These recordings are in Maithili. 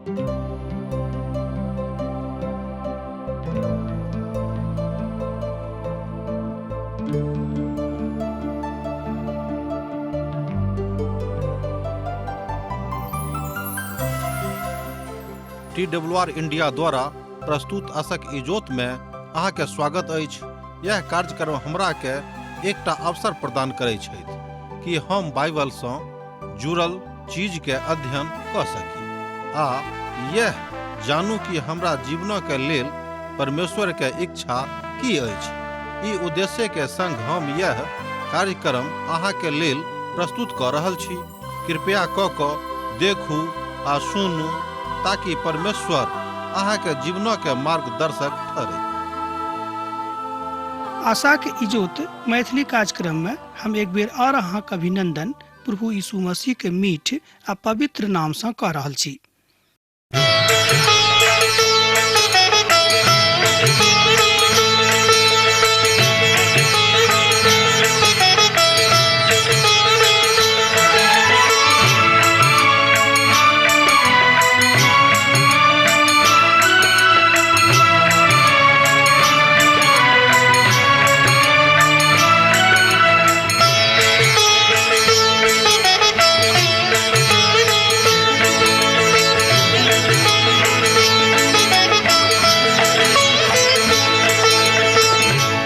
टी डब्ल्यू आर इंडिया द्वारा प्रस्तुत असक इजोत में अहाँके स्वागत अछि। यह कार्यक्रम हमरा के एकटा अवसर प्रदान करै छथि कि हम बाइबल सँ जुड़ल चीज के अध्ययन कऽ सकी आ यह जानू कि हमरा जीवनक के लेल परमेश्वर के इच्छा की अछि। ई उद्देश्य के संग हम यह कार्यक्रम अहाँ के लेल प्रस्तुत कऽ रहल छी। कृपया कऽ कऽ देखू आ सुनू ताकि परमेश्वर अहाँ के जीवनक के मार्गदर्शक ठहरै। आशाक इजोत मैथिली कार्यक्रम में हम एक बेर और अहाँक अभिनंदन प्रभु यीशु मसीह के मीठ आ पवित्र नाम सँ कऽ रहल छी।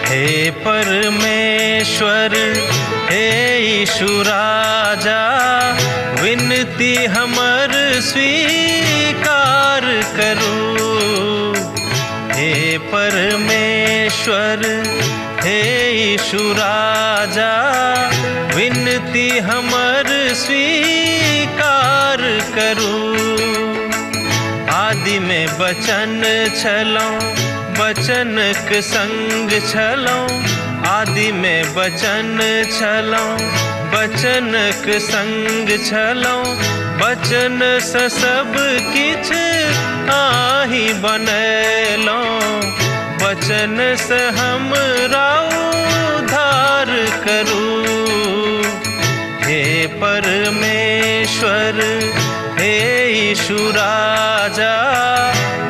हे परमेश्वर, हे यीशु राजा, विनती हमर स्वीकार करू। हे परमेश्वर, हे यीशु राजा, विनती हमर स्वीकार करू। आदि में बचन छलौं, बचनक संग छलौं। आदि में बचन छलौं, बचनक संग छलौं। बचन सँ सब किछ आही बनेलौं। बचन सँ हमरा उद्धार करू। हे परमेश्वर, हे यीशु राजा,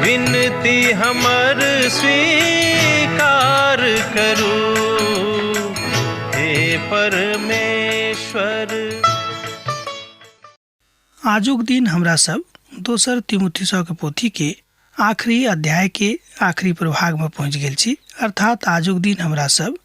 विनती हमर स्वीकार करू। हे परमेश्वर। आजुक दिन हमरा सब दोसर तिमुथिसक पोथी के आखिरी अध्याय के आखिरी प्रभाग में पहुंच गेल छी। अर्थात आजुक दिन हमरा सब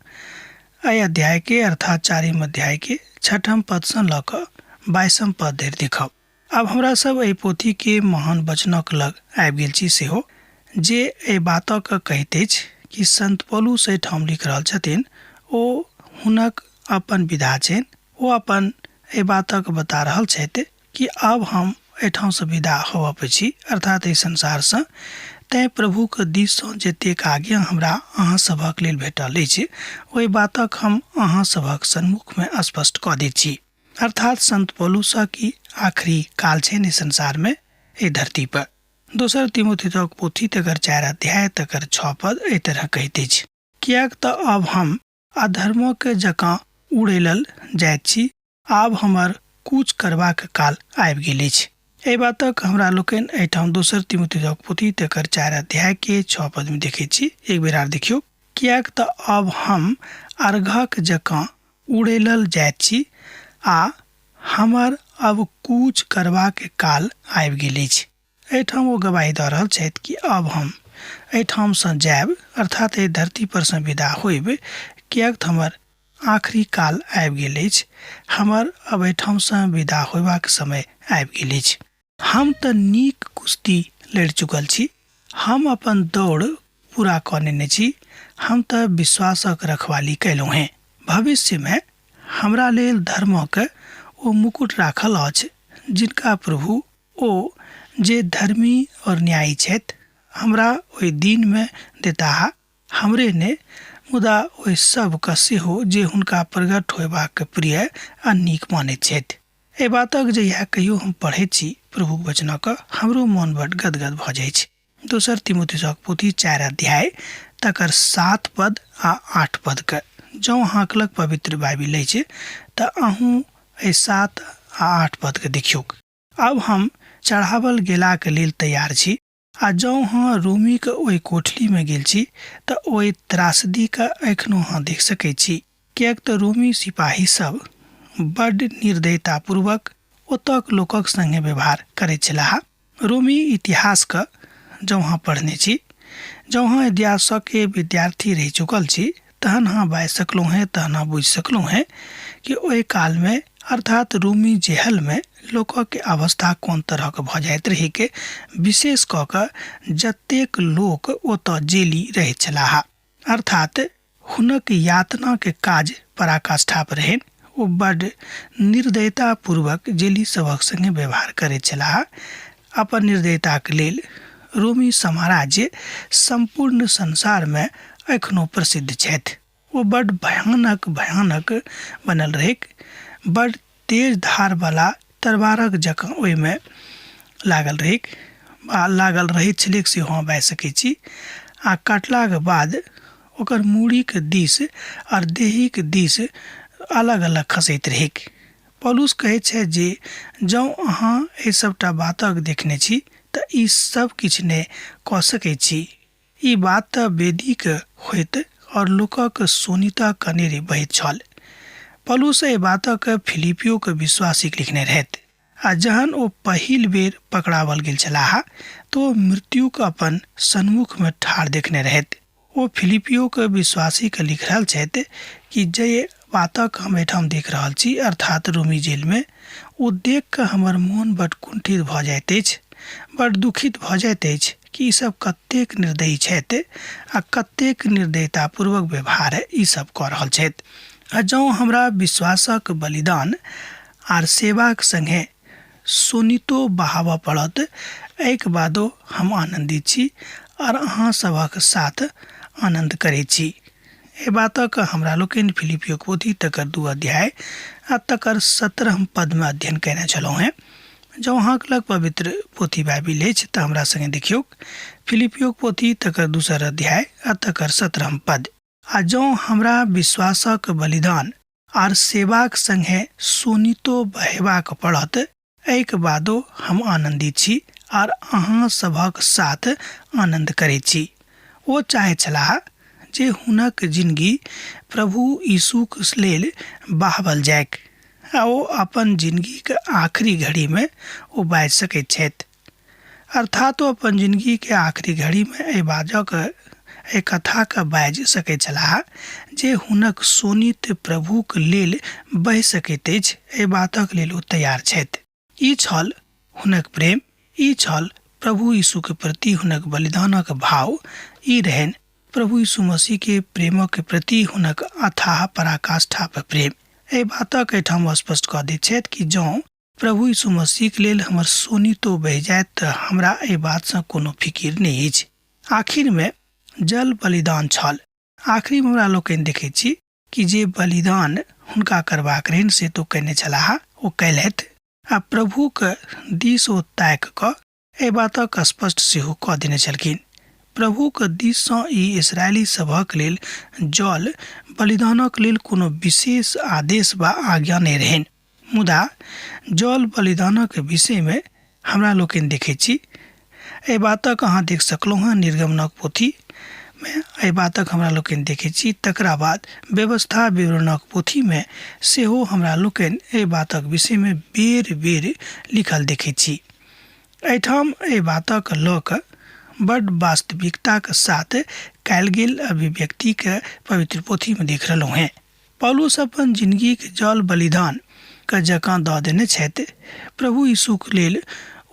एहि अध्याय के अर्थात चारिम अध्याय के छठम पद सँ लऽ कऽ 22म पद धरि देखब। आब हमरा सब एहि पोथी के महान वचनक लग आबि गेल छी सेहो, जे एहि बातक कहैत अछि कि संत पौलुस एहिठाम लिख रहल छथिन, ओ हुनक अपन विधा छनि, ओ अपन एहि बातक बता रहल छथि कि आब हम एहिठामसँ विदा होबऽ छी, अर्थात एहि संसारसँ। तैँ प्रभुक दिससँ जतेक आज्ञा हमरा अहाँ सभक लेल भेटल अछि, ओहि बातक हम अहाँ सभक सन्मुखमे स्पष्ट कऽ दैत छी। अर्थात संत पौलुसक ई आखिरी काल छनि एहि संसारमे, एहि धरती पर। दोसर तिमोथीक पोथी तकर 4 अध्याय तकर 6 पद एहि तरह कहैत अछि, किएक तऽ आब हम अधर्मक जकाँ उड़ेलल जाइत छी, आब हमर कूच करबाक काल आबि गेल अछि। एहि बातक हमरा लोकनि एहिठाम दोसर तिमोथीक पोथी तकर 4 अध्याय के 6 पद में देखैत छी। एक बेर आर देखियौ, किएक तऽ आब हम अर्घक जकाँ उड़ेलल जाइत छी आ हमर अब कूच करबाक काल आबि गेल अछि। एहिठाम ओ गवाही दऽ रहल छथि कि अब हम एहिठामसँ जायब, अर्थात एहि धरती पर सँ विदा होइब, किएक तऽ हमर आखिरी काल आबि गेल अछि, हमर अब एहिठामसँ विदा होयबाक समय आबि गेल अछि। हम तऽ नीक कुश्ती लड़ि चुकल छी, हम अपन दौड़ पूरा कऽ नेने छी, हम तऽ विश्वासक रखवाली कयलहुँ हेँ। भविष्यमे हमरा लेल धर्मक ओ मुकुट राखल अछि, जिनका प्रभु, ओ जे धर्मी और न्यायी छथि, हमरा ओहि दिनमे देताह, हमरे ने, मुदा ओहि सभकेँ सेहो जे हुनका प्रगट होयबाक प्रिय आ नीक मानैत छथि। एहि बातक जहिया कहियो हम पढ़ैत छी प्रभुक वचनक, हमरो मोन बड्ड गदगद भऽ जाइछ। दोसर तिमोथीसक पोथी 4 अध्याय तकर 7 पद आ 8 पदके जँ अहाँक लग पवित्र बाइबिल अछि तऽ अहूँ एहि 7 आ 8 पदके देखियौक। आब हम चढ़ावल गेलाक लेल तैयार छी। आ जँ अहाँ रोमीके ओहि कोठलीमे गेल छी तऽ ओहि त्रासदीके एखनो अहाँ देख सकै छी, किएक तऽ रोमी सिपाही सब बड्ड निर्दयतापूर्वक ओतऽक लोकक सङ्गे व्यवहार करैत छलाह। रोमी इतिहासके जँ अहाँ पढ़ने छी, जँ अहाँ इतिहासके विद्यार्थी रहि चुकल छी, तहन अहाँ बाजि सकलहुँ हेँ, तहन अहाँ बुझि सकलहुँ हेँ कि ओहि कालमे अर्थात रोमी जेहलमे लोकके अवस्था कोन तरहक भऽ जाइत रहैक, विशेष कऽ कऽ जतेक लोक ओतऽ जेली रहैत छलाह, अर्थात हुनक यातनाके काज पराकाष्ठा पर रहनि। ओ बड्ड निर्दयतापूर्वक जेली सभक सङ्गे व्यवहार करैत छलाह। अपन निर्दयताके लेल रोमी साम्राज्य सम्पूर्ण संसारमे एखनो प्रसिद्ध छथि। ओ बड्ड भयानक भयानक बनल रहैक, बड्ड तेज धारवला तरवारक जकाँ ओहिमे लागल रहैक आ लागल रहैत छलैक, सेहो अहाँ बाजि सकै छी। आ काटलाके बाद ओकर मूड़ीके दिस आर देहीके दिस अलग अलग खसैत रहैक। पौलुस कहै छथि जे जँ अहाँ एहि सभटा बातक देखने छी तऽ ई सब किछु नहि कऽ सकै छी। ई बात तऽ वेदीक होइत और लोकक शोणितक कनेरे बहैत छल। पौलुस एहि बातक फिलिपियोक विश्वासीक लिखने रहथि। आ जहन ओ पहिल बेर पकड़ावल गेल छलाह तऽ ओ मृत्युक अपन सन्मुखमे ठाढ़ देखने रहथि। ओ फिलिपियोक विश्वासीके लिख रहल छथि कि जे बातक हम एहिठाम देख रहल छी, अर्थात रोमी जेलमे, ओ देख कऽ हमर मोन बड्ड कुण्ठित भऽ जाइत अछि, बड्ड दुखित भऽ जाइत अछि कि ई सब कतेक निर्दयी छथि आ कतेक निर्दयतापूर्वक व्यवहार ई सब कऽ रहल छथि। आ जँ हमरा विश्वासक बलिदान आर सेवाक सङ्गे शोणितो बहाबऽ पड़त, एहिके बादो हम आनन्दित छी आर अहाँ सभक साथ आनन्द करैत छी। एहि बातक हमरा लोकनि फिलिपियोक पोथी तकर 2 अध्याय आ तकर 17 पदमे अध्ययन कयने छलहुँ हेँ। जँ अहाँके लग पवित्र पोथी बाइबिल अछि तऽ हमरा सङ्गे देखियौक फिलिपियोक पोथी तकर 2 अध्याय आ तकर 17 पद। आ जँ हमरा विश्वासक बलिदान आर सेवाक सङ्गे शोणितो बहेबाक पड़त, एहिके बादो हम आनन्दित छी आर अहाँ सभक साथ आनन्द करैत छी। ओ चाहैत छलाह जे हुनक जिनगी प्रभु यीशुक लेल बहावल जाइक आ ओ अपन जिनगीक आखिरी घड़ीमे ओ बाजि सकैत छथि। अर्थात ओ अपन जिनगीके आखिरी घड़ीमे एहि बाजक एहि कथाके बाजि सकैत छलाह जे हुनक शोणित प्रभुक लेल बहि सकैत अछि, एहि बातक लेल ओ तैयार छथि। ई छल हुनक प्रेम, ई छल प्रभु यीशुके प्रति हुनक बलिदानक भाव, ई रहनि प्रभु यीशु मसीहके प्रेमक प्रति हुनक अथाह पराकाष्ठा पर प्रेम। एहि बातक एहिठाम स्पष्ट कऽ दैत छथि कि जँ प्रभु यीशु मसीहके लेल हमर शोणितो बहि जायत तऽ हमरा एहि बातसँ कोनो फिकिर नहि अछि। आखिरमे जल बलिदान छल। आखिरीमे हमरा लोकनि देखैत छी कि जे बलिदान हुनका करबाक रहनि से तो कयने छलाह, ओ कयलथि आ प्रभुक दिस ओ ताकि कऽ एहि बातक स्पष्ट सेहो कऽ देने छलखिन। प्रभुक दिससँ ई इसराइली सभक लेल जल बलिदानक लेल कोनो विशेष आदेश वा आज्ञा नहि रहनि। मुदा जल बलिदानक विषयमे हमरा लोकनि देखैत छी, एहि बातक अहाँ देख सकलहुँ हेँ निर्गमनक पोथीमे, एहि बातक हमरा लोकनि देखैत छी। तकरा बाद व्यवस्था विवरणक पोथीमे सेहो हमरा लोकनि एहि बातक विषयमे बेर बेर लिखल देखैत छी। एहिठाम एहि बातक लऽ कऽ बड्ड वास्तविकताक साथ कयल गेल अभिव्यक्तिके पवित्र पोथीमे देख रहलहुँ हेँ। पौलुस अपन जिनगीक जल बलिदान के जकाँ दऽ देने छथि, प्रभु यीशुक लेल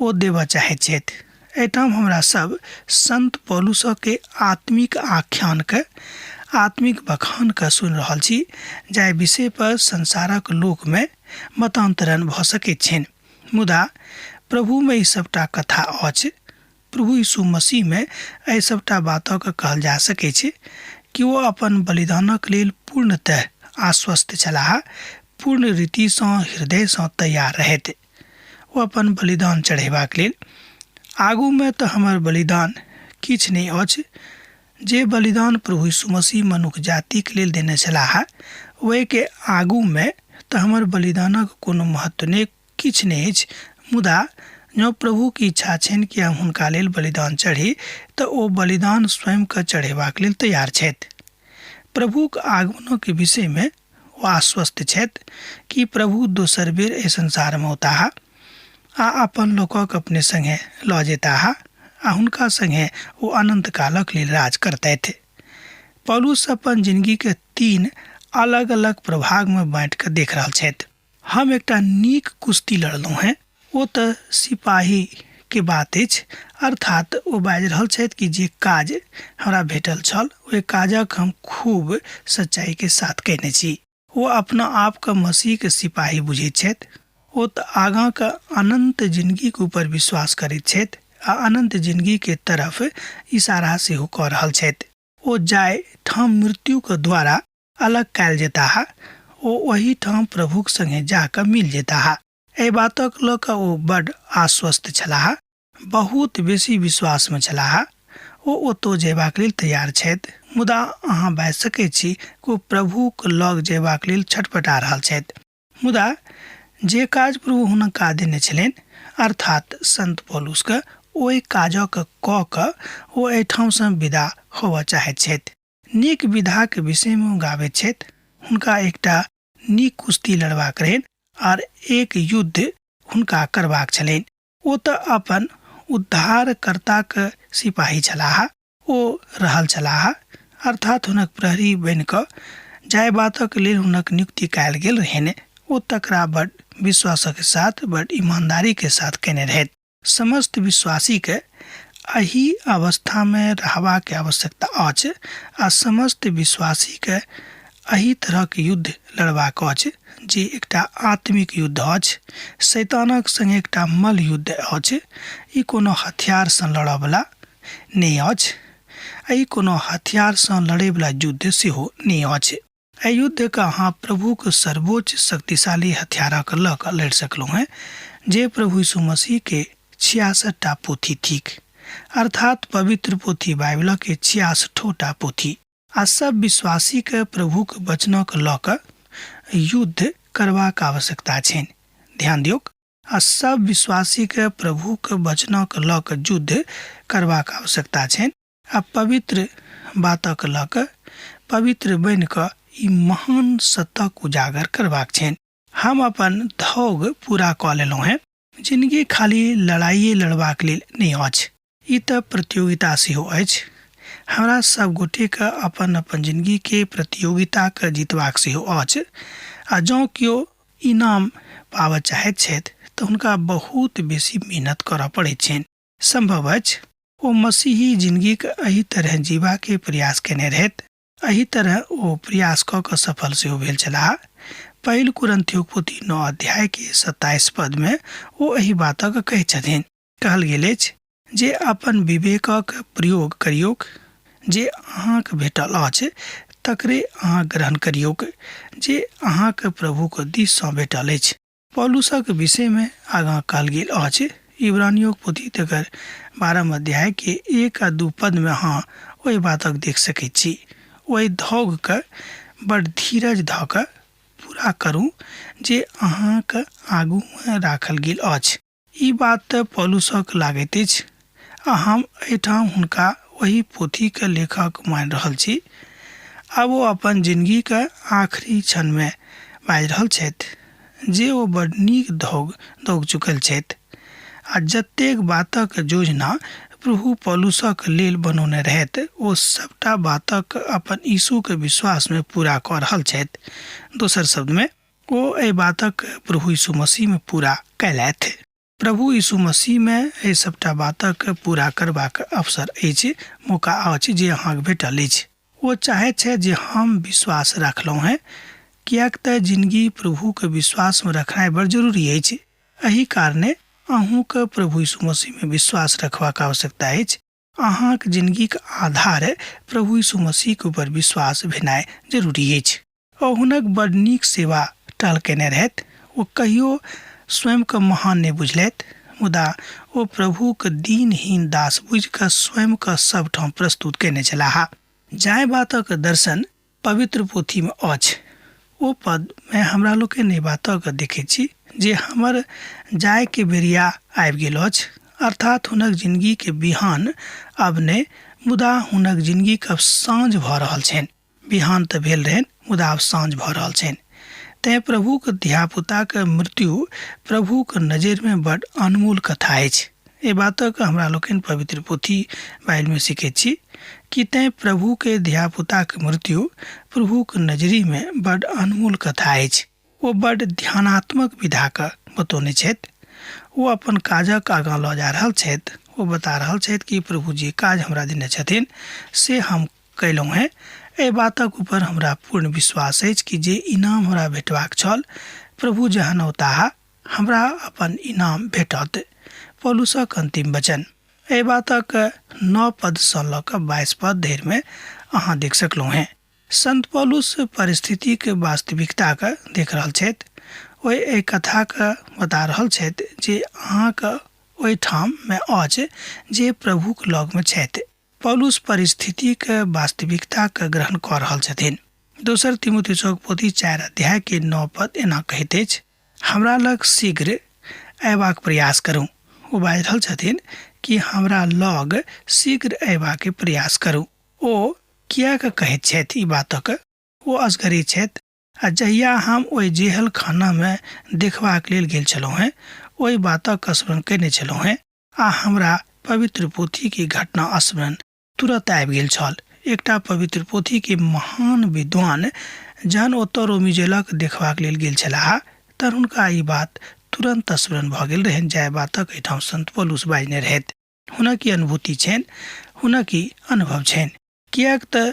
ओ देबऽ चाहैत छथि। एहिठाम हमरा सब संत पौलुसके आत्मिक आख्यानके, आत्मिक बखानके सुनि रहल छी, जाहि विषय पर संसारक लोकमे मतान्तरण भऽ सकैत छनि। मुदा प्रभुमे ई सबटा कथा अछि। प्रभु यीशु मसीहमे एहि सबटा बातक कहल जा सकैत छै कि ओ अपन बलिदानक लेल पूर्णतः आश्वस्त छलाह, पूर्ण रीतिसँ हृदयसँ तैयार रहथि ओ अपन बलिदान चढ़ेबाक लेल। आगूमे तऽ हमर बलिदान किछु नहि अछि। जे बलिदान प्रभु यीशु मसीह मनुख जातिक लेल देने छलाह, ओहिके आगूमे तऽ हमर बलिदानक कोनो महत्व नहि, किछु नहि अछि। मुदा जँ प्रभुके इच्छा छनि कि हम हुनका लेल बलिदान चढ़ी तऽ ओ बलिदान स्वयंके चढ़ेबाक लेल तैयार छथि। प्रभुक आगमनक विषयमे ओ आश्वस्त छथि कि प्रभु दोसर बेर एहि संसारमे औताह आ अपन लोकक अपने सङ्गे लऽ जेताह आ हुनका सङ्गे ओ अनन्त कालक लेल राज करतथि। पौलुस अपन जिनगीके तीन अलग अलग प्रभागमे बाँटि कऽ देख रहल छथि। हम एकटा नीक कुश्ती लड़लहुँ हेँ। ओ तऽ सिपाहीके बात अछि, अर्थात ओ बाजि रहल छथि कि जे काज हमरा भेटल छल ओहि काजक हम खूब सच्चाइके साथ कयने छी। ओ अपना आपके मसीहके सिपाही बुझैत छथि। ओ तऽ आगाँके अनन्त जिनगीके ऊपर विश्वास करैत छथि आ अनन्त जिनगीके तरफ इशारा सेहो कऽ रहल छथि। ओ जाहि ठाम मृत्युके द्वारा अलग कयल जेताह ओ ओहि ठाम प्रभुक संगे जा कऽ मिल जेताह। एहि बातक लऽ कऽ ओ बड्ड आश्वस्त छलाह, बहुत बेसी विश्वासमे छलाह। ओ ओतौ जयबाक लेल तैयार छथि, मुदा अहाँ बाजि सकैत छी कि ओ प्रभुक लग जयबाक लेल छटपटा रहल छथि। मुदा जे काज प्रभु हुनका देने छलनि, अर्थात संत पौलुसके, ओहि काजक कऽ कऽ ओ एहिठामसँ विदा होबऽ चाहैत छथि। नीक विधाक विषयमे ओ गाबैत छथि। हुनका एकटा नीक कुश्ती लड़बाक रहनि आर एक युद्ध हुनका करबाक छलनि। ओ तऽ अपन उद्धारकर्ताक सिपाही छलाह, ओ रहल छलाह, अर्थात हुनक प्रहरी बनि कऽ जाहि बातक लेल हुनक नियुक्ति कयल गेल रहनि ओ तकरा बड विश्वासक साथ, बड ईमानदारीके साथ कयने रहथि। समस्त विश्वासीके एहि अवस्थामे रहबाक आवश्यकता अछि आ समस्त विश्वासीके एहि तरहक युद्ध लड़बाक अछि जे एकटा आत्मिक युद्ध अछि, शैतानक सङ्गे एकटा मल्ल युद्ध अछि। ई कोनो हथियारसँ लड़ऽवला नहि अछि आ ई कोनो हथियारसँ लड़ैवला युद्ध सेहो नहि अछि। एहि युद्धके अहाँ प्रभुक सर्वोच्च शक्तिशाली हथियारक लऽ कऽ लड़ि सकलहुँ हेँ, जे प्रभु यीशु मसीहके छियासठिटा पोथी थिक, अर्थात पवित्र पोथी बाइबलके छियासठोटा पोथी। आ सब विश्वासीके प्रभुक वचनक लऽ कऽ युद्ध करबाक आवश्यकता छनि। ध्यान दियौक, आ सब विश्वासीके प्रभुक वचनक लऽ कऽ युद्ध करबाक आवश्यकता छनि। आ पवित्र बातक लऽ कऽ पवित्र बनि कऽ ई महान सतक उजागर करबाक छनि। हम अपन धौग पूरा कऽ लेलहुँ हेँ। जिनगी खाली लड़ाइए लड़बाक लेल नहि अछि, ई तऽ प्रतियोगिता सेहो अछि। हमरा सब गोटेके अपन अपन जिनगीके प्रतियोगिताके जीतबाक सेहो अछि आ जँ केओ इनाम पाबऽ चाहैत छथि तऽ हुनका बहुत बेसी मेहनत करऽ पड़ैत छनि। सम्भव अछि ओ मसीही जिनगीक एहि तरहेँ जीबाके प्रयास कयने रहथि। एहि तरह ओ प्रयास कऽ कऽ सफल सेहो भेल छलाह। पहिल कुरन्थियोक पोथी 9 अध्यायके 27 पदमे ओ एहि बातक कहैत छथिन। कहल गेल अछि जे अपन विवेकक प्रयोग करियौक, जे अहाँक भेटल अछि तकरे अहाँ ग्रहण करियौक, जे अहाँक प्रभुक दिससँ भेटल अछि। पौलुसक विषयमे आगाँ कहल गेल अछि, इब्रानियोक पोथी तकर 12 अध्यायके 1 आ 2 पदमे अहाँ ओहि बातक देख सकैत छी। ओहि धौगके बड़ धीरज धऽ कऽ पूरा करू जे अहाँक आगूमे राखल गेल अछि। ई बात तऽ पौलुसक लागैत अछि आ हम एहिठाम हुनका ओहि पोथीक लेखक मानि रहल छी। आब ओ अपन जिनगीक आखिरी क्षणमे बाजि रहल छथि जे ओ बड़ नीक दौग दौग चुकल छथि आ जतेक बातक योजना प्रभु पौलुसक लेल बनौने रहथि ओ सभटा बातक अपन यीशुक विश्वासमे पूरा कऽ रहल छथि। दोसर शब्दमे, ओ एहि बातक प्रभु यीशु मसीहमे पूरा कयलथि। प्रभु यीशु मसीहमे एहि सभटा बातक पूरा करबाक अवसर अछि, मौका अछि जे अहाँक भेटल अछि। ओ चाहैत छथि जे हम विश्वास राखलहुँ हेँ, किएक तँ जिनगी प्रभुक विश्वासमे रखनाइ बड़ जरूरी अछि। एहि कारणे अहूँक प्रभु यीशु मसीहमे विश्वास रखबाक आवश्यकता अछि। अहाँक जिनगीक आधार प्रभु यीशु मसीहक ऊपर विश्वास भेनाइ जरूरी अछि। ओ हुनक बड़ नीक सेवा टहल कयने रहथि। ओ कहियो स्वयंकेँ महान नहि बुझलथि, मुदा ओ प्रभुक दीन-हीन दास बुझि कऽ स्वयंकेँ सभ ठाम प्रस्तुत कयने छलाह। जाहि बातक दर्शन पवित्र पोथीमे अछि, ओ पदमे हमरा लोकनि एहि बातकेँ देखैत छी जे हमर जायके बेरिया आबि गेल अछि। अर्थात हुनक जिनगीके बिहान आब नहि, मुदा हुनक जिनगीके अब साँझ भऽ रहल छनि। बिहान तऽ भेल रहनि, मुदा आब साँझ भऽ रहल छनि। तेँ प्रभुक धियापुताके मृत्यु प्रभुक नजरिमे बड अनमोल कथा अछि। एहि बातक हमरा लोकनि पवित्र पोथी बाइबलमे सीखैत छी कि तेँ प्रभुके धियापुताक मृत्यु प्रभुक नजरिमे बड अनमोल कथा अछि। ओ बड ध्यानात्मक विधाके बतौने छथि। ओ अपन काजक आगाँ लऽ जा रहल छथि। ओ बता रहल छथि कि प्रभु जे काज हमरा देने छथिन से हम कयलहुँ हेँ। एहि बातक ऊपर हमरा पूर्ण विश्वास अछि कि जे इनाम हमरा भेटबाक छल, प्रभु जहन औताह हमरा अपन इनाम भेटत। पौलुसक अन्तिम वचन। एहि बातक 9 पदसँ लऽ कऽ 22 पद धरिमे अहाँ देख सकलहुँ हेँ। संत पौलुस परिस्थितिक वास्तविकताके देख रहल छथि। ओ एहि कथाके बता रहल छथि जे अहाँके ओहिठाममे अछि जे प्रभुक लगमे छथि। पौलुस परिस्थितिक वास्तविकताके ग्रहण कऽ रहल छथिन। दोसर तिमुथियुसक पोथी 4 अध्याय के 9 पद एना कहैत अछि, हमरा लग शीघ्र अयबाक प्रयास करू। ओ बाजि रहल छथिन कि हमरा लग शीघ्र अयबाक प्रयास करू। ओ किएक कहैत छथि ई बातक? ओ असगरे छथि आ जहिया हम ओहि जेहल खानामे देखबाक लेल गेल छलहुँ हेँ, ओहि बातक स्मरण कयने छलहुँ हेँ आ हमरा पवित्र पोथीके घटना स्मरण तुरत आबि गेल छल। एकटा पवित्र पोथीके महान विद्वान जहन ओतऽ रोमी जेलक देखबाक लेल गेल छलाह तहन हुनका ई बात तुरन्त स्मरण भऽ गेल रहनि जाहि बातक एहिठाम संत पौलुस बाजने रहथि। हुनक ई अनुभूति छनि, हुनक ई अनुभव छनि। किएक तऽ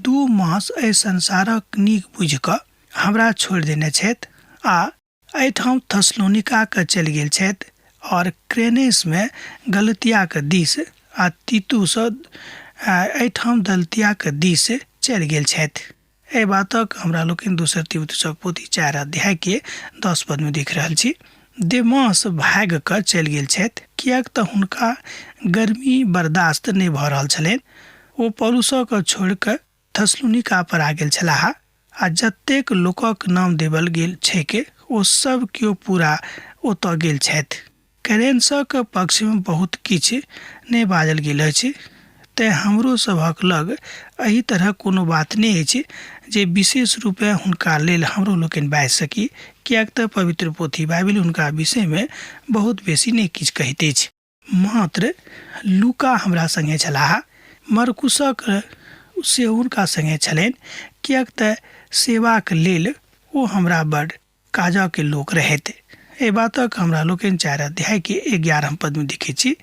2 मास एहि संसारक नीक बुझि कऽ हमरा छोड़ि देने छथि आ एहिठाम थेसलोनिकाके चलि गेल छथि आओर क्रेनेसमे गलतियाके दिस आ तीतुस एहिठाम दलतियाके दिस चलि गेल छथि। एहि बातक हमरा लोकनि दोसर तिमुथियुसक पोथी 4 अध्याय के 10 पदमे देख रहल छी। देमास भागि कऽ चलि गेल छथि किएक तऽ हुनका गर्मी बर्दाश्त नहि भऽ रहल छलनि। ओ पौलुसके छोड़ि कऽ थेसलोनिका पर आ गेल छलाह आ जतेक लोकक नाम देबल गेल छैक ओ सब केओ पूरा ओतऽ गेल छथि। कैरेंसक पक्षमे बहुत किछु नहि बाजल गेल अछि, तेँ हमरो सभक लग एहि तरहक कोनो बात नहि अछि जे विशेष रूपेँ हुनका लेल हमरो लोकनि बाजि सकी, किएक तँ पवित्र पोथी बाइबिल हुनका विषयमे बहुत बेसी नहि किछु कहैत अछि। मात्र लूका हमरा संगे छलाह। मरकुसक सेहो हुनका संगे छलनि, किएक तँ सेवाक लेल ओ हमरा बड़ काजके लोक रहथि। एहि बातक हमरा लोकनि 4 अध्याय के 11 पदमे देखै छी।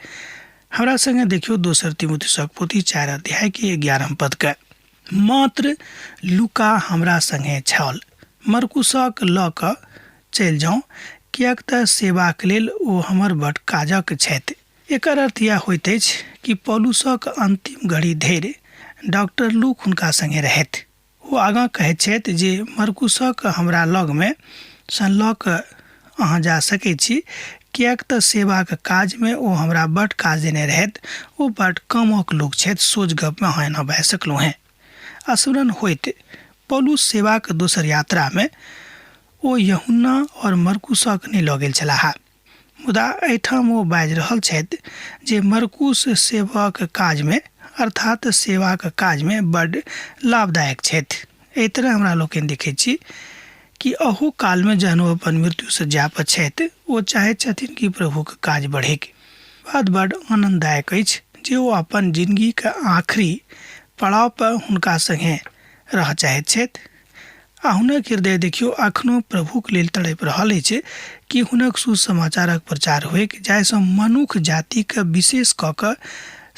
हमरा संगे देखियौ दोसर तिमुथियुसक पोथी 4 अध्याय के 11 पदके। मात्र लूका हमरा संगे छल। मरकुसक लऽ कऽ चलि जाउ, किएक तऽ सेवाक लेल ओ हमर बड काजक छथि। एकर अर्थ इएह होइत अछि कि पौलुसक अन्तिम घड़ी धरि डॉक्टर लूक हुनका संगे रहथि। ओ आगाँ कहैत छथि जे मरकुसक हमरा लगमे सँ लऽ कऽ अहाँ जा सकैत छी, किएक तऽ सेवाक काजमे ओ हमरा बड काज देने रहथि। ओ बड कामक लोक छथि। सोझ गपमे अहाँ एना बाजि सकलहुँ हेँ। स्मरण होइत पौलुस सेवाक दोसर यात्रामे ओ यूहन्ना और मरकुसक नहि लऽ गेल छलाह, मुदा एहिठाम ओ बाजि रहल छथि जे मरकुस सेवक काजमे अर्थात सेवाक काजमे बड्ड लाभदायक छथि। एहि तरह हमरा लोकनि देखैत छी कि अहू कालमे जहन ओ अपन मृत्युसँ जाप छथि, ओ चाहैत छथिन कि प्रभुक काज बढ़ैक। बात बड्ड आनन्ददायक अछि जे ओ अपन जिनगीक आखिरी पड़ाव पर हुनका संगे रह चाहैत छथि आ हुनक हृदय देखियौ अखनो प्रभुक लेल तड़पि रहल अछि कि हुनक सुसमाचारक प्रचार होइक, जाहिसँ मनुख जातिके विशेष कऽ कऽ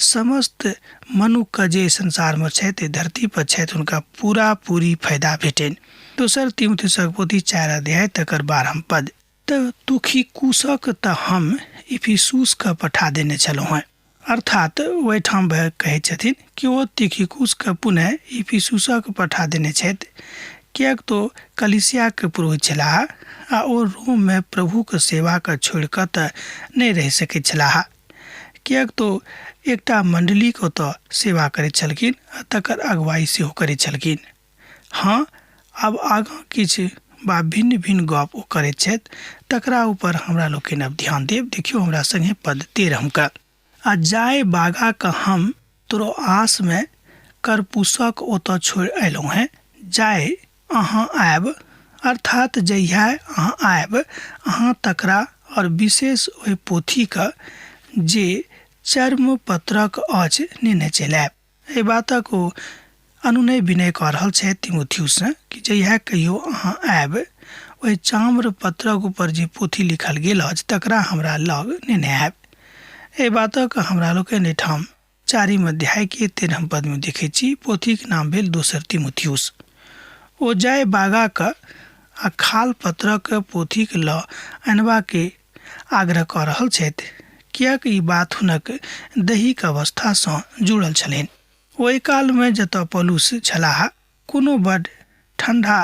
समस्त मनुखके जे संसारमे छथि, धरती पर छथि, हुनका पूरा पूरी फायदा भेटनि। दोसर तिमुथियुसक पोथी 4 अध्याय तकर 12 पद। तऽ तुखिकुसक तऽ हम इफिसुसके पठा देने छलहुँ हेँ। अर्थात ओहिठाम भऽ कहैत छथिन कि ओ तिखिकुसके पुनः इफिसुसक पठा देने छथि, किएक तो कलीसियाके पुरोहित छलाह आ ओ रोममे प्रभुक सेवाके छोड़ि कऽ तऽ नहि रहि सकैत छलाह, किएक तो एकटा मण्डलीके ओतऽ सेवा करैत छलखिन आ तकर अगुवाई सेहो करैत छलखिन। हँ, आब आगाँ किछु वा भिन्न भिन्न गप ओ करैत छथि, तकरा ऊपर हमरा लोकनि आब ध्यान देब। देखियौ हमरा संगे पद 13। आ जाय बागा के हम त्रोआस में करपुसक ओतऽ छोड़ि अयलहुँ हेँ, जाय अहाँ आयब, अर्थात जहिया अहाँ आयब अहाँ तकरा और विशेष ओहि पोथीके जे चर्म पत्रक अछि नेने चलि आयब। एहि बातक ओ अनुनय विनय कऽ रहल छथि तिमोथियससँ कि जहिया कहियो अहाँ आयब ओहि चाम्र पत्रक ऊपर जे पोथी लिखल गेल अछि तकरा हमरा लग नेने आयब। एहि बातक हमरा लोकनि एहिठाम 4 अध्याय के 13 पद में देखै छी। पोथीक नाम भेल दोसर तिमोथियस। ओ जाय बागाक आ खाल पत्रक पोथीक लऽ अनबाके आग्रह कऽ रहल छथि, किएक ई बात हुनक दैहिक अवस्थासँ जुड़ल छलनि। ओहि कालमे जतऽ पौलुस छलाह कोनो बड ठंडा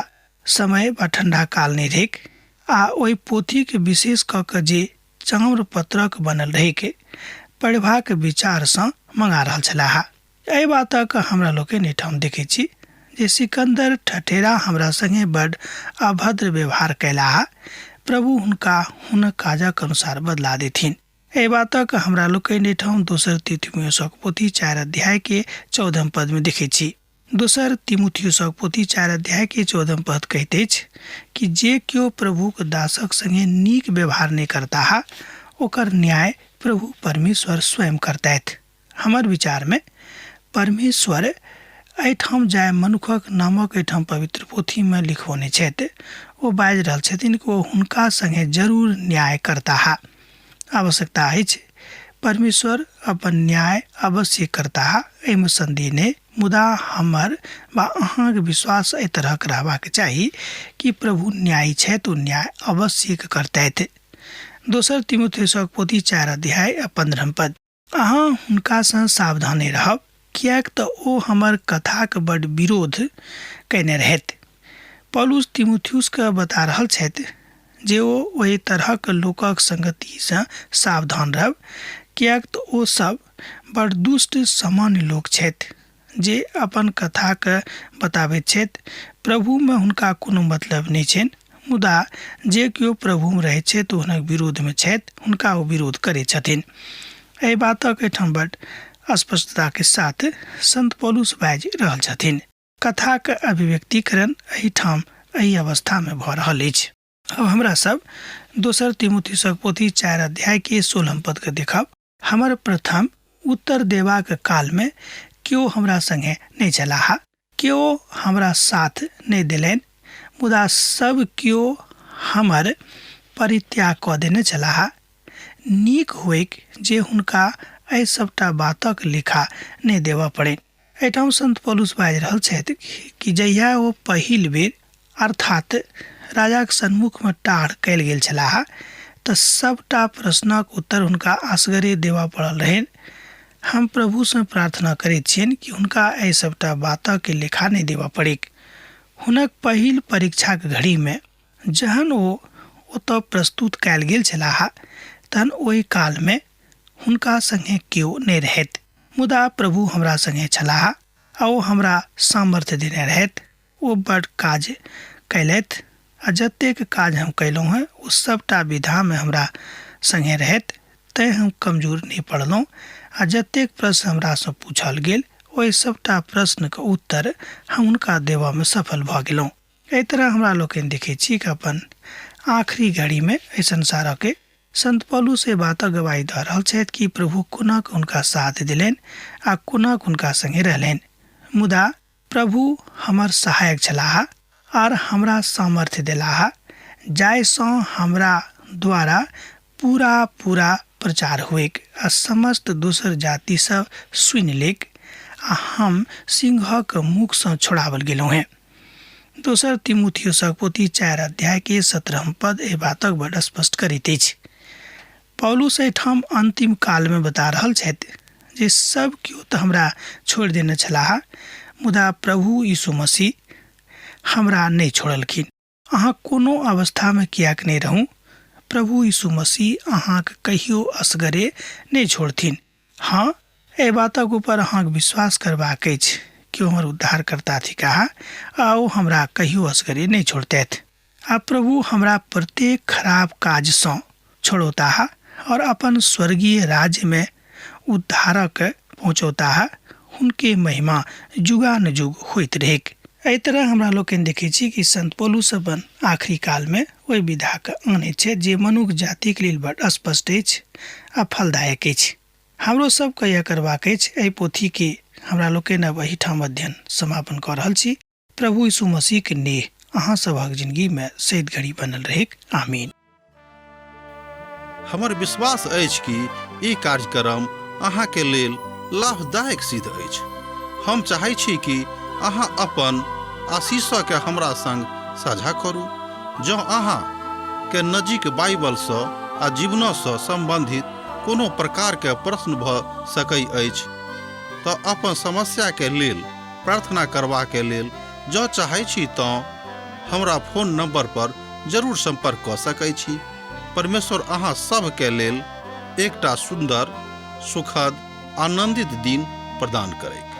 समय वा ठंडा काल नहि रहैक आ ओहि पोथीके विशेष कऽ कऽ जे चाम्र पत्रक बनल रहैक पढ़बाक विचारसँ मंगा रहल छलाह। एहि बातक हमरा लोकनि एहिठाम देखै छी जे सिकंदर ठठेरा हमरा संगे बड अभद्र व्यवहार कयलाह, प्रभु हुनका हुनक काजक अनुसार बदला देथिन। एहि बातक हमरा लोकनि एहिठाम दोसर तिमुथियुसक पोथी 4 अध्याय के 14 पद में देखै छी। दोसर तिमुथियुसक पोथी 4 अध्याय के 14 पद कहैत अछि कि जे केओ प्रभुक दासक संगे नीक व्यवहार नहि करताह ओकर न्याय प्रभु परमेश्वर स्वयं करतथि। हमर विचार में परमेश्वर एहिठाम जाय मनुखक नामक एहिठाम पवित्र पोथी में लिखौने छथि, ओ बाजि रहल छथिन कि ओ हुनका संगे जरूर न्याय करताह। आवश्यकता अछि परमेश्वर अपन न्याय अवश्य करताह, एहिमे संदेह नहि, मुदा हमर वा अहाँके विश्वास एहि तरहक रहबाक चाही कि प्रभु न्यायी छथि, ओ न्याय अवश्य करतथि। दोसर तिमुथियुसक पोथी 4 अध्याय 15 पद। अहाँ हुनकासँ सावधाने रहब, किएक तऽ ओ हमर कथाक बड विरोध कयने रहथि। पौलुस तिमुथियुसके बता रहल छथि जे ओ ओहि तरहक लोकक संगतिसँ सावधान रहब, किएक तऽ ओ सब बड़ दुष्ट सामान्य लोक छथि जे अपन कथाके बताबैत छथि। प्रभुमे हुनका कोनो मतलब नहि छनि, मुदा जे केओ प्रभुमे रहैत छथि ओ हुनक विरोधमे छथि, हुनका ओ विरोध करैत छथिन। एहि बातक एहिठाम बड स्पष्टताके साथ संत पौलुस बाजि रहल छथिन। कथाक अभिव्यक्तिकरण एहिठाम एहि अवस्थामे भऽ रहल अछि। अब हमरा सब दोसर तिमुथियुसक पोथी 4 अध्याय के 16 पद के देखब। हमर प्रथम उत्तर देबाक कालमे केओ हमरा संगे नहि छलाह, केओ हमरा साथ नहि देलनि, मुदा सब केओ हमर परित्याग कऽ देने छलाह। नीक होइक जे हुनका एहि सबटा बातक लेखा नहि देबऽ पड़नि। एहिठाम संत पौलुस बाजि रहल छथि कि जहिया ओ पहिल बेर अर्थात राजाक सन्मुखमे टाढ़ कयल गेल छलाह तऽ सबटा प्रश्नक उत्तर हुनका असगरे देबऽ पड़ल रहनि। हम प्रभुसँ प्रार्थना करैत छियनि कि हुनका एहि सबटा बातक लेखा नहि देबऽ पड़ैक। हुनक पहिल परीक्षाक घड़ीमे जहन ओ ओतऽ प्रस्तुत कयल गेल छलाह तहन ओहि कालमे हुनका संगे केओ नहि रहथि, मुदा प्रभु हमरा संगे छलाह आ ओ हमरा सामर्थ्य देने रहथि। ओ बड काज कयलथि आ जतेक काज हम कयलहुँ हेँ ओ सबटा विधामे हमरा संगे रहथि, तैँ हम कमजोर नहि पड़लहुँ आ जतेक प्रश्न हमरासँ पूछल गेल ओहि सबटा प्रश्नके उत्तर हम हुनका देबऽमे सफल भऽ गेलहुँ। एहि तरह हमरा लोकनि देखै छी कि अपन आखिरी घड़ीमे एहि संसारके संत पौलुस एहि बातक गवाही दऽ रहल छथि कि प्रभु कोना कऽ हुनका साथ देलनि आ कोना कऽ हुनका संगे रहलनि। मुदा प्रभु हमर सहायक छलाह आर हमरा सामर्थ्य देलाह, जाहिसँ हमरा द्वारा पूरा पूरा प्रचार होइक आ समस्त दोसर जाति सब सुनि लेक आ हम सिंहक मुखसँ छोड़ाओल गेलहुँ हेँ। दोसर तिमुथियुसक पोथी 4 अध्याय के 17 पद एहि बातक बड स्पष्ट करैत अछि। पौलुस एहिठाम अंतिम कालमे बता रहल छथि जे सब केओ तऽ हमरा छोड़ि देने छलाह, मुदा प्रभु यीशु मसीह हमरा नहि छोड़लखिन। अहाँ कोनो अवस्थामे किएक नहि रहू, प्रभु यीशु मसीह अहाँके कहियो असगरे नहि छोड़थिन। हाँ, एहि बातक ऊपर अहाँके विश्वास करबाक अछि कि ओ हमर उद्धारकर्ता थिकाह आ ओ हमरा कहियो असगरे नहि छोड़तथि। आ प्रभु हमरा प्रत्येक खराब काजसँ छोड़ौताह और अपन स्वर्गीय राज्यमे उद्धारक पहुँचौताह। हुनके महिमा जुगानुजुग होइत रहैक। एहि तरह हमरा लोकनि देखै छी कि संत पौलुस अपन आखिरी कालमे ओहि विधाके आनैत छथि जे मनुख जातिक लेल बड स्पष्ट अछि आ फलदायक अछि। हमरो सबके यह करबाक अछि। एहि पोथीके हमरा लोकनि अब एहिठाम अध्ययन समापन कऽ रहल छी। प्रभु यीशु मसीहके नेह अहाँ सभक जिंदगीमे सैद घड़ी बनल रहैक। आमीन। हमर विश्वास अछि कि ई कार्यक्रम अहाँके लेल लाभदायक सिद्ध अछि। हम चाहै छी कि अहाँ अपन आशीषके हमरा संग साझा करू। जँ अहाँ के नजीक बाइबलसँ आ जीवनसँ सम्बन्धित कोनो प्रकारके प्रश्न भऽ सकै अछि तऽ अपन समस्याके लेल प्रार्थना करबाके लेल जँ चाहै छी तँ हमरा फोन नंबर पर जरूर संपर्क कऽ सकै छी। परमेश्वर अहाँ सभके लेल एकटा सुन्दर, सुखद, आनंदित दिन प्रदान करैत।